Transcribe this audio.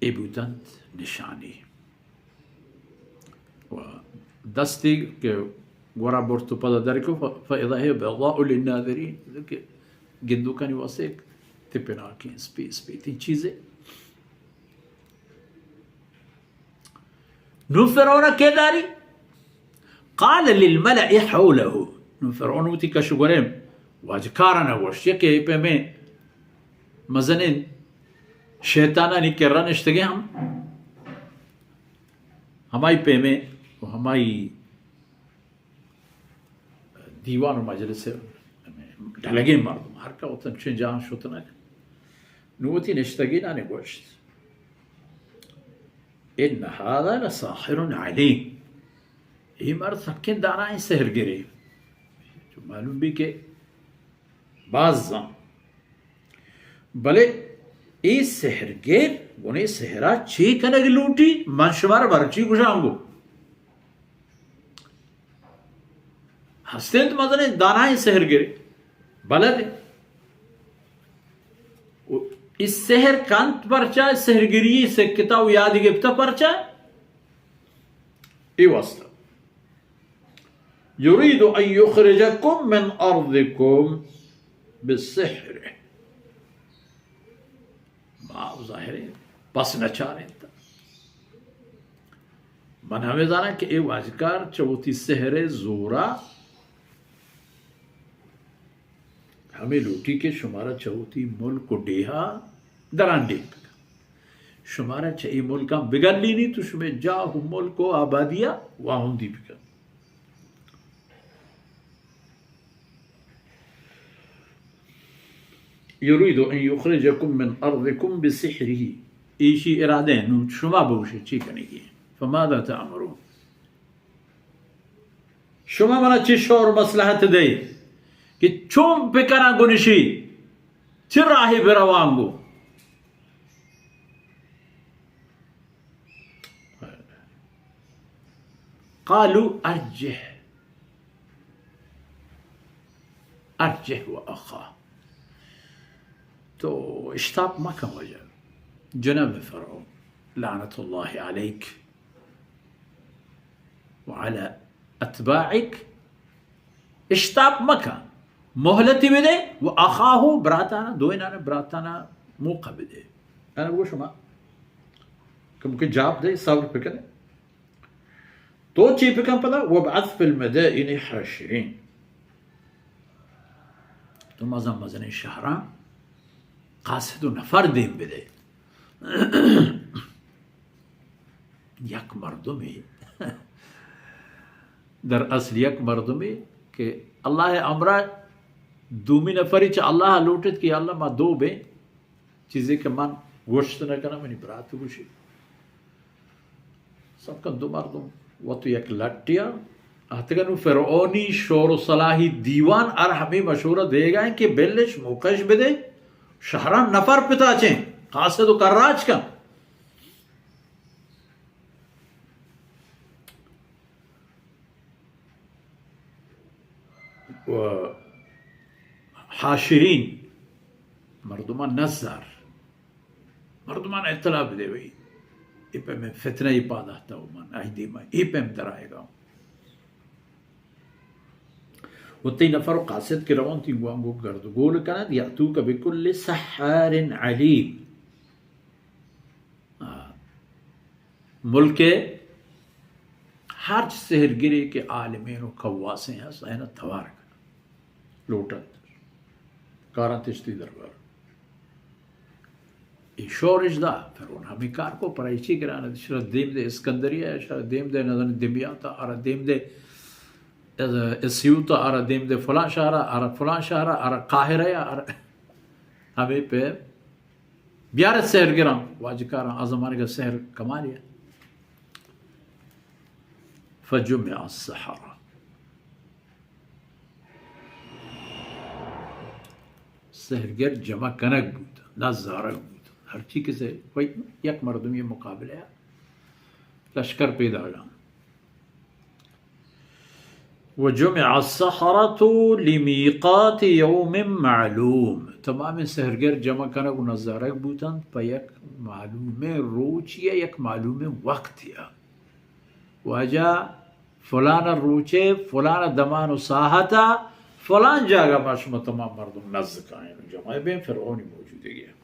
اے بوتنت نشانی۔ و دستی کہ گورا برت و پدا در کو، ف-، فإذا هي بيضاء للناظرين، کہ گندوکانی واسطے تپناکیں سپی سپیتیں چیزے۔ نوں فرعون ءَ کے داری؟ قال للملأ حوله۔ نوں فرعون وتی کش و گوریں واجکاراں گوشت کہ اے پیمیں مزنیں شیطانانی کرا نشتگیں ہم، ہمائی پیمیں و ہمائی دیوان و مجلس ڈلگیں مردم، ہر کہ وت انچیں جاہاں شتنگ۔ نوں وتی نشتگینانی گوشت، ان هذا لساحر عليم۔ اے مرد سکیں دانائیں سحرگرے۔ چو معلوم بی کہ باز زان۔ بلے اے سحرگر گوں اے سحرا چے کنگ لوٹی؟ من شمارا مرچی گوشاں گو۔ ہستیں تو مزنیں دانائیں سحرگر، بلد۔ و اے سحر کنت پرچا؟ سحرگری سکتا و یاد گپتا پرچا؟ اے واسطہ۔ يريد أن يخرجكم من أرضكم بسحره۔ ما ظاہر ہے، پس نچارینت۔ من ہمے زاناں کہ اے واجکار چہ وتی سحر ءِ زورا ہمے لوٹی کہ شمارا چہ وتی ملک و ڈیہا درانڈیک بکن۔ شمارا چہ اے ملکاں بگلینی تو شمے جاہ و ملک و آبادیا واہندی بکن۔ يريد أن يخرجكم من أرضكم بسحره۔ ایشی ارادہ ہے، نوں شما بگوشے چی کنگی؟ فماذا تأمرون؟ شما منا چی شور مصلحت دے کہ چون بکناں گنشی؟ چی راہی بروانگو؟ قالوا أرجه، أرجه وأخاه۔ تو اشتاپ مکن واجہ، جناب فرعون، لعنت الله عليك وعلى أتباعك، اشتاپ مکن، مہلتی بدے، و اخاہ، براتانا، دوئینانا براتانا موقع بدے۔ انا بگو شما کم کہ جاب دے، صبر بکنے۔ تو چی بکن پدا؟ وابعث في المدائن حاشرين۔ تو مزن مزنیں شہراں قاصد و نفر دیم بدے۔ یک مردمے، در اصل یک مردمے کہ اللہ ءِ امرا دومی نفری چہ اللہ ءَ لوٹت کہ یا اللہ ما دو بیں، چیزے کہ من گوشت نہ کناں، منی برات گوشی۔ سب کن دو مردم وت یک لٹیا اتکن و فرعونی شور و صلاحی دیوان ار ہمے مشورہ دیگا ہیں کہ بلش موقعش بدے، شہران نفر پتاچیں، قاصد و کراچ کن۔ و حاشرین، مردمان نزار، مردمان اطلاع بدے بھئی، اے پیم فتنہ ای پاد آتا و من آئی دیما اے پیم درائے گا۔ و تئی نفر و قاصد کہ روان تئی گوانگو گرد و گول کنند، یأتوک بکل سحار علیم۔ آ، ملک ءِ ہرچ سحرگرے کہ عالمین و کواسیں ہست، آیانا توار کنن، لوٹنت، کارنت اش تئی دربار۔ اے شورش دا، فرعون ہمے کار کو، پر ایچی گران، شرا دیم دے اسکندریہ، شرا دیم دے نزن دمیاتا، آرا دیم دے اسیوتا، آرا دیم دے فلان شہرا، آرا فلان شہرا، آرا قاہرہ، آرا ہمے پہ بیارت سحرگراں، واجکاراں، آ زمانگا سحر کمالے ات۔ فجمع السحرة۔ سحرگر جمع کنگ بوت، نزارگ بوت۔ ہرچی کہ سحر، کوئی یک مردمی مقابلہ ءَ لشکر پیداگاں۔ وجمع السحرة لميقات يوم معلوم۔ تمامیں سحرگر جمع کنگ و نزارگ بوتنت پہ یک معلومیں روچی ء یک معلومیں وقتی ء۔ واجہ فلان روچے فلان دمان و ساعت ء فلان جاگہ ما شما تمام مردم نزدکائیں، جمع بیں، فرعونی موجودگی ء۔